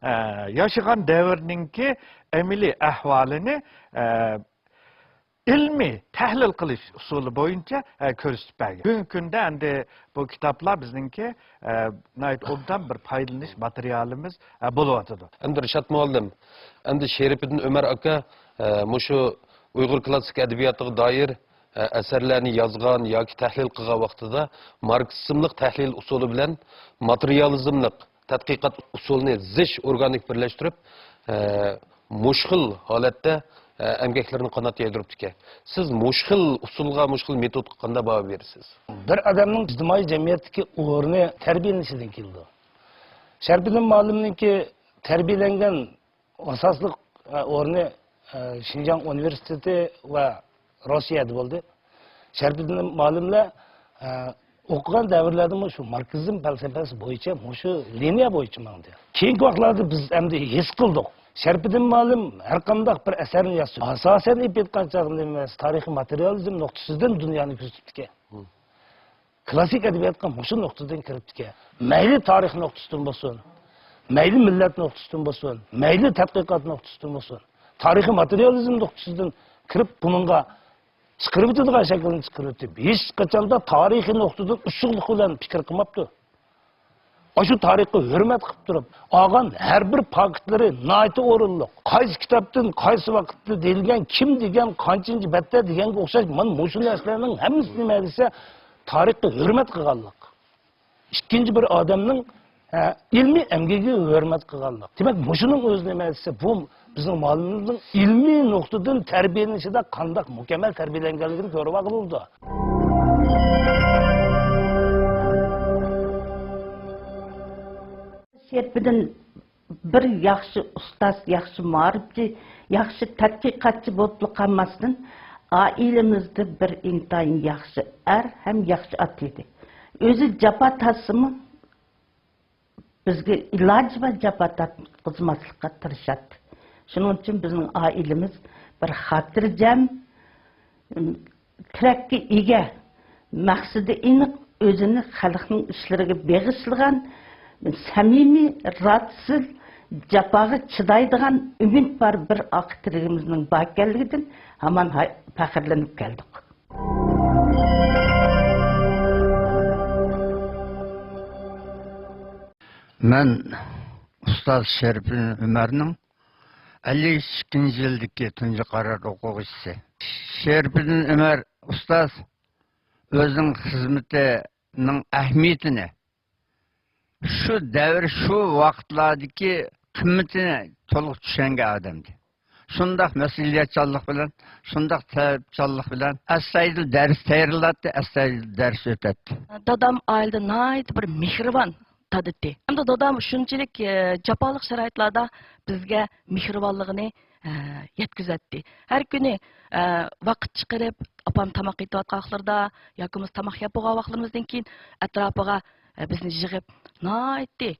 ئە، ياشىغان دەۋرنىڭكى ئەمەلىي ئەھۋالىنى، ئە، ئىلمىي تەھلىل قىلىش ئۇسۇلى بويىچە، ئە، كۆرسىتىپ بەرگەن. بۈگۈنكى كۈندە ئەمدى بۇ كىتابلار بىزنىڭكى، ئە، ناھايىتى ئوبدان بىر پايدىلىنىش ماتېرىيالىمىز، ئە، بولۇۋاتىدۇ. ئەمدى رىشات مۇئەللىم، ئەمدى شېرىپىدىن ئۆمەر ئاكا، ئە، مۇشۇ ئۇيغۇر كلاسسىك ئەدەبىياتىغا دائىر، ئە، ئەسەرلەرنى يازغان ياكى تەھلىل قىلغان ۋاقتىدا ماركسىزملىق تەھلىل ئۇسۇلى بىلەن ماتېرىيالىزملىق تەتقىقات ئۇسۇلىنى زىچ ئورگانىك بىرلەشتۈرۈپ، ئە، مۇشۇ خىل ھالەتتە، ئە، ئەمگەكلىرىنى قانات يايدۇرۇپتىكەن. سىز مۇشۇ خىل ئۇسۇلغا، مۇشۇ خىل مېتودقا قانداق باھا بېرىسىز؟ بىر ئادەمنىڭ ئىجتىمائىي جەمئىيەتتىكى ئورنى تەربىيەلىنىشىدىن كېلىدۇ. شەرىپىدىن مۇئەللىمنىڭكى تەربىيەلەنگەن ئاساسلىق، ئە، ئورنى، ئە، شىنجاڭ ئۇنىۋېرسىتېتى ۋە روسىيەدە بولدى. شەرىپىدىن مۇئەللىملەر، ئە، ئوقۇغان دەۋرلەردىمۇ شۇ ماركسىزم پەلسەپىسى بويىچە، مۇشۇ لىنىيە بويىچە ماڭدى. كېيىنكى ۋاقىتلاردا بىز ئەمدى ھېس قىلدۇق. شەرىپىدىن مۇئەللىم ھەر قانداق بىر ئەسەرنى يازسا، ئاساسەن ئېلىپ ئېيتقان چاغدا نېمە، تارىخىي ماتېرىيالىزم نۇقتىسىدىن دۇنيانى كۆزىتىپتىكەن. كلاسسىك ئەدەبىياتقا مۇشۇ نۇقتىدىن كىرىپتىكەن. مەيلى تارىخ نۇقتىسىدىن بولسۇن، مەيلى مىللەت نۇقتىسىدىن بولسۇن، مەيلى تەتقىقات نۇقتىسىدىن بولسۇن، تارىخىي ماتېرىيالىزم نۇقتىسىدىن كىرىپ، بۇنىڭغا چىقىرىۋېتىدىغان شەكىلنى چىقىرىۋېتىپ، ھېچقاچاندا تارىخىي نۇقتىدىن ئۇششۇقلۇق بىلەن پىكىر قىلماپتۇ. ئاشۇ تارىخقا ھۆرمەت قىلىپ تۇرۇپ، ئالغان ھەر بىر پاكىتلىرى ناھايىتى ئورۇنلۇق. قايسى كىتابتىن، قايسى ۋاقىتتا دېيىلگەن، كىم دېگەن، قانچىنچى بەتتە دېگەنگە ئوخشاش، مانا مۇشۇ نەرسىلەرنىڭ ھەممىسى نېمە دېسە، تارىخقا ھۆرمەت قىلغانلىق. ئىككىنچى بىر ئادەمنىڭ، ئە، ئىلمىي ئەمگىكىگە ھۆرمەت قىلغانلىق. دېمەك، مۇشۇنىڭ ئۆزى نېمە دېسە، بۇ بىزنىڭ مۇئەللىمىمىزنىڭ ئىلمىي نۇقتىدىن تەربىيەلىنىشىدە قانداق مۇكەممەل تەربىيەلەنگەنلىكىنى كۆرۈۋالغىلى بولىدۇ. شەرىپىدىن بىر ياخشى ئۇستاز، ياخشى مائارىپچى، ياخشى تەتقىقاتچى بولۇپلا قالماستىن، ئائىلىمىزدە بىر ئىنتايىن ياخشى ئەر ھەم ياخشى ئاتا ئىدى. ئۆزى جاپا تارتسىمۇ، بىزگە ئىلاجى بار جاپا تارتقۇزماسلىققا تىرىشاتتى. شۇنىڭ ئۈچۈن بىزنىڭ ئائىلىمىز بىر خاتىرجەم، تىرەككە ئىگە، مەقسىتى ئېنىق، ئۆزىنى خەلقنىڭ ئىشلىرىغا بېغىشلىغان، سەمىمىي، ئىرادىسىز، جاپاغا چىدايدىغان، ئۈمىد بار بىر ئاقا تىرىكىمىزنىڭ بار ئىكەنلىكىدىن ھامان ھاي-، پەخىرلىنىپ كەلدۇق. مەن ئۇستاز شەرىپىدىن ئۆمەرنىڭ ئەللىك ئىككىنچى يىلدىكى تۇنجى قارار ئوقۇغۇچىسى. شەرىپىدىن ئۆمەر ئۇستاز ئۆزىنىڭ خىزمىتىنىڭ ئەھمىيىتىنى، شۇ دەۋر، شۇ ۋاقىتلاردىكى قىممىتىنى تولۇق چۈشەنگەن ئادەمدى. شۇنداق مەسئۇلىيەتچانلىق بىلەن، شۇنداق تەلەپچانلىق بىلەن ئەستايىدىل دەرس تەييارلاتتى، ئەستايىدىل دەرس ئۆتەتتى. دادام ئائىلىدە ناھايىتى بىر مېھرىبان دادا ئىدى. ھەمدە دادام شۇنچىلىك، ئە، جاپالىق شارائىتلاردا بىزگە مېھرىبانلىقىنى، ئە، يەتكۈزەتتى. ھەر كۈنى، ئە، ۋاقىت چىقىرىپ، ئاپام تاماق ئېتىۋاتقان ۋاقىتلىرىدا ياكى بولمىسا تاماق يەپ بولغان ۋاقىتلىرىمىزدىن كېيىن ئەتراپىغا، ئە، بىزنى يىغىپ، ناھايىتى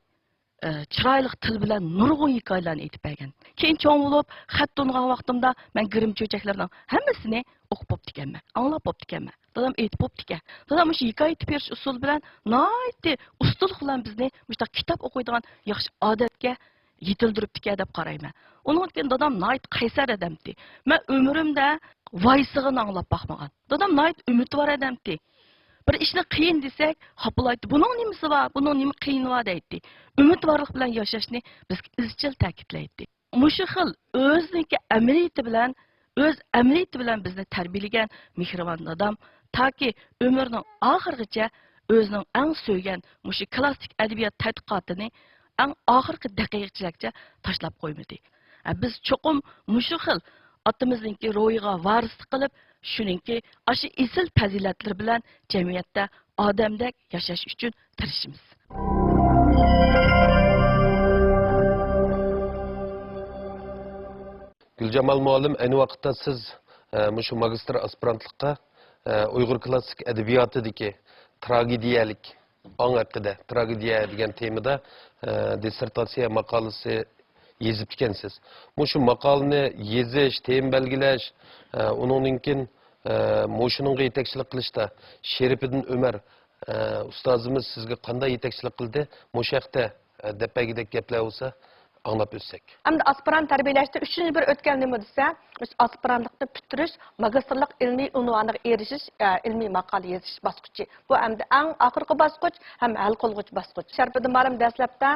ئە، چىرايلىق تىل بىلەن نۇرغۇن ھېكايىلەرنى ئېيتىپ بەرگەن. كېيىن چوڭ بولۇپ، خەت تونۇغان ۋاقتىمدا مەن گىرىم چۆچەكلىرىنىڭ ھەممىسىنى ئوقۇپ بوپتىكەنمەن، ئاڭلاپ بوپتىكەنمەن. دادام ئېيتىپ بوپتىكەن. دادام مۇشۇ ھېكايە ئېيتىپ بېرىش ئۇسۇلى بىلەن ناھايىتى ئۇستىلىق بىلەن بىزنى مۇشۇنداق كىتاب ئوقۇيدىغان ياخشى ئادەتكە يېتىلدۈرۈپتىكەن دەپ قارايمەن. ئۇنىڭدىن كېيىن دادام ناھايىتى قەيسەر ئادەمتى. مەن ئۆمرۈمدە ۋايسىغىنى ئاڭلاپ باقمىغان. دادام ناھايىتى ئۈمىدۋار ئادەمتى. بىر ئىشنى قىيىن دېسەك، خاپىلايتتى. «بۇنىڭ نېمىسى بار؟ بۇنىڭ نېمە قىيىنى بار؟» دەيتتى. ئۈمىدۋارلىق بىلەن ياشاشنى بىزگە ئىزچىل تەكىتلەيتتى. مۇشۇ خىل ئۆزىنىڭكى ئەمەلىيىتى بىلەن، ئۆز ئەمەلىيىتى بىلەن بىزنى تەربىيەلىگەن مېھرىبان دادام تاكى ئۆمرىنىڭ ئاخىرىغىچە ئۆزىنىڭ ئەڭ سۆيگەن مۇشۇ كلاسسىك ئەدەبىيات تەتقىقاتىنى ئەڭ ئاخىرقى دەقىقىچىلەكچە تاشلاپ قويمىدى. ھە، بىز چوقۇم مۇشۇ خىل ئاتىمىزنىڭكى روھىغا ۋارىسلىق قىلىپ، شۇنىڭكى ئاشۇ ئېسىل پەزىلەتلىرى بىلەن جەمئىيەتتە ئادەمدەك ياشاش ئۈچۈن تىرىشىمىز. گۈلجامال مۇئەللىم، ئەينى ۋاقىتتا سىز، ئە، مۇشۇ ماگىستىر ئاسپىرانتلىققا، ئە، ئۇيغۇر كلاسسىك ئەدەبىياتىدىكى تراگېدىيەلىك ئاڭ ھەققىدە، تراگېدىيە دېگەن تېمىدا، ئە، دىسسېرتاتسىيە ماقالىسى يېزىپتىكەنسىز. مۇشۇ ماقالىنى يېزىش، تېما بەلگىلەش، ئە، ئۇنىڭدىن كېيىن، ئە، مۇشۇنىڭغا يېتەكچىلىك قىلىشتا شېرىپىدىن ئۆمەر، ئە، ئۇستازىمىز سىزگە قانداق يېتەكچىلىك قىلدى؟ مۇشۇ ھەقتە، ئە، دەپ بەرگۈدەك گەپلەر بولسا ئاڭلاپ ئۆتسەك. ئەمدى ئاسپىرانت تەربىيەلەشتە ئۈچىنچى بىر ئۆتكەل نېمە دېسە، ئاسپىرانتلىقنى پۈتتۈرۈش، ماگىستىرلىق ئىلمىي ئۇنۋانىغا ئېرىشىش، ئە، ئىلمىي ماقالە يېزىش باسقۇچى. بۇ ئەمدى ئەڭ ئاخىرقى باسقۇچ ھەم ھەل قىلغۇچ باسقۇچ. شەرىپىدىن مۇئەللىم دەسلەپتە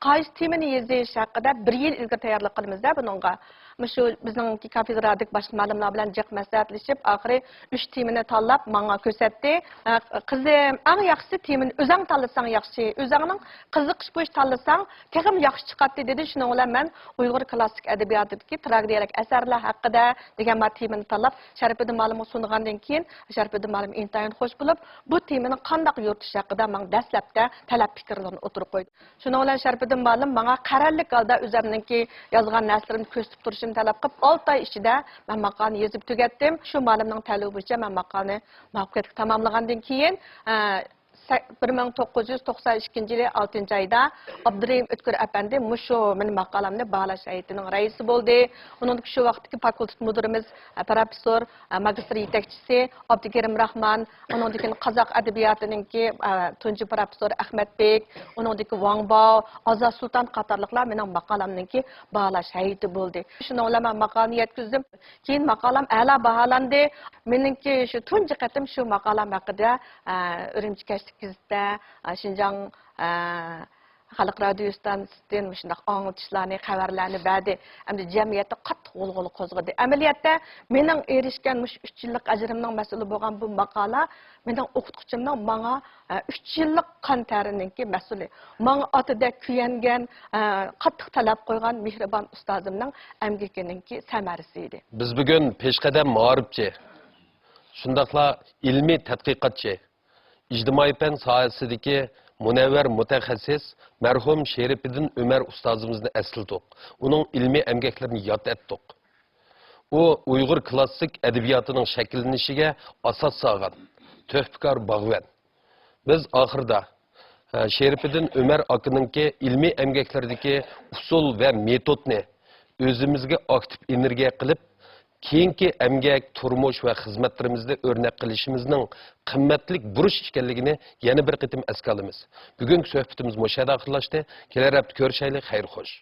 قايسى تېمىنى يېزىش ھەققىدە بىر يىل ئىلگىرى تەييارلىق قىلىمىز-دە بۇنىڭغا. مۇشۇ بىزنىڭكى كافېدرادىكى باشقا مۇئەللىملەر بىلەن جىق مەسلىھەتلىشىپ، ئاخىرى ئۈچ تېمىنى تاللاپ ماڭا كۆرسەتتى. ئە، قىزىم، ئەڭ ياخشىسى تېمىنى ئۆزۈڭ تاللىساڭ ياخشى. ئۆزۈڭنىڭ قىزىقىش بويىچە تاللىساڭ تېخىمۇ ياخشى چىقاتتى، دېدى. شۇنىڭ بىلەن مەن ئۇيغۇر كلاسسىك ئەدەبىياتىدىكى تراگېدىيەلىك ئەسەرلەر ھەققىدە دېگەن بۇ تېمىنى تاللاپ، شەرىپىدىن مۇئەللىمگە سۇنغاندىن كېيىن، شەرىپىدىن مۇئەللىم ئىنتايىن خوش بولۇپ، بۇ تېمىنى قانداق يورۇتۇش ھەققىدە ماڭا دەسلەپتە تەلەپ پىكىرلىرىنى ئوتتۇرىغا قويدى. شۇنىڭ بىلەن شەرىپىدىن مۇئەللىم ماڭا قەرەللىك ھالدا ئۆزۈمنىڭكى يازغان نەرسىلىرىمنى كۆرسىتىپ تۇرۇشۇمنى تەلەپ قىلىپ، ئالتە ئاي ئىچىدە مەن ماقالىنى يېزىپ تۈگەتتىم. شۇ مۇئەللىمنىڭ تەلىپى بويىچە مەن ماقالىنى مۇۋەپپەقىيەتلىك تاماملىغاندىن كېيىن، ئە، سە-، بىر مىڭ توققۇز يۈز توقسان ئىككىنچى يىلى ئالتىنچى ئايدا ئابدۇرېھىم ئۆتكۈر ئەپەندى مۇشۇ مېنىڭ ماقالەمنى باھالاش ھەيئىتىنىڭ رەئىسى بولدى. ئۇنىڭدىن كېيىن شۇ ۋاقىتتىكى فاكۇلتېت مۇدىرىمىز، ئە، پروفېسسور، ئە، ماگىستىر يېتەكچىسى ئابدۇكېرىم راخمان، ئۇنىڭدىن كېيىن قازاق ئەدەبىياتىنىڭكى، ئە، تۇنجى پروفېسسورى ئەخمەت بېك، ئۇنىڭدىن كېيىن ۋاڭ باۋ، ئازاد سۇلتان قاتارلىقلار مېنىڭ ماقالەمنىڭكى باھالاش ھەيئىتى بولدى. شۇنىڭ بىلەن مەن ماقالىنى يەتكۈزدۈم. كېيىن ماقالەم ئەلا باھالاندى. مېنىڭكى شۇ تۇنجى قېتىم شۇ ماقالەم ھەققىدە، ئە، ئۈرۈمچى كەچلىك گېزىتتە، ئە، شىنجاڭ، ئە، خەلق رادىيو ئىستانسىسىدىن مۇشۇنداق ئاڭلىتىشلارنى، خەۋەرلەرنى بەردى. ئەمدى جەمئىيەتتە قاتتىق غۇلغۇلا قوزغىدى. ئەمەلىيەتتە مېنىڭ ئېرىشكەن مۇشۇ ئۈچ يىللىق ئەجرىمنىڭ مەسئۇلى بولغان بۇ ماقالە مېنىڭ ئوقۇتقۇچىمنىڭ ماڭا، ئە، ئۈچ يىللىق قان تەرىنىڭكى مەسئۇلى، ماڭا ئاتىدەك كۆيۈنگەن، ئە، قاتتىق تەلەپ قويغان مېھرىبان ئۇستازىمنىڭ ئەمگىكىنىڭكى سەمەرىسى ئىدى. بىز بۈگۈن پېشقەدەم مائارىپچى، شۇنداقلا ئىلمىي تەتقىقاتچى، ئىجتىمائىي پەن ساھەسىدىكى مۇنەۋۋەر مۇتەخەسسىس مەرھۇم شېرىپىدىن ئۆمەر ئۇستازىمىزنى ئەسلىدۇق. ئۇنىڭ ئىلمىي ئەمگەكلىرىنى ياد ئەتتۇق. ئۇ ئۇيغۇر كلاسسىك ئەدەبىياتىنىڭ شەكىللىنىشىگە ئاساس سالغان تۆھپىكار باغۋەن. بىز ئاخىرىدا، ئە، شېرىپىدىن ئۆمەر ئاكىنىڭكى ئىلمىي ئەمگەكلىرىدىكى ئۇسۇل ۋە مېتودنى ئۆزىمىزگە ئاكتىپ ئېنېرگىيە قىلىپ، كېيىنكى ئەمگەك، تۇرمۇش ۋە خىزمەتلىرىمىزدە ئۆرنەك قىلىشىمىزنىڭ قىممەتلىك بۇرچ ئىكەنلىكىنى يەنە بىر قېتىم ئەسكە ئالىمىز. بۈگۈنكى سۆھبىتىمىز مۇشۇ يەردە ئاخىرلاشتى. كېلەر ھەپتە كۆرۈشەيلى. خەير خوش.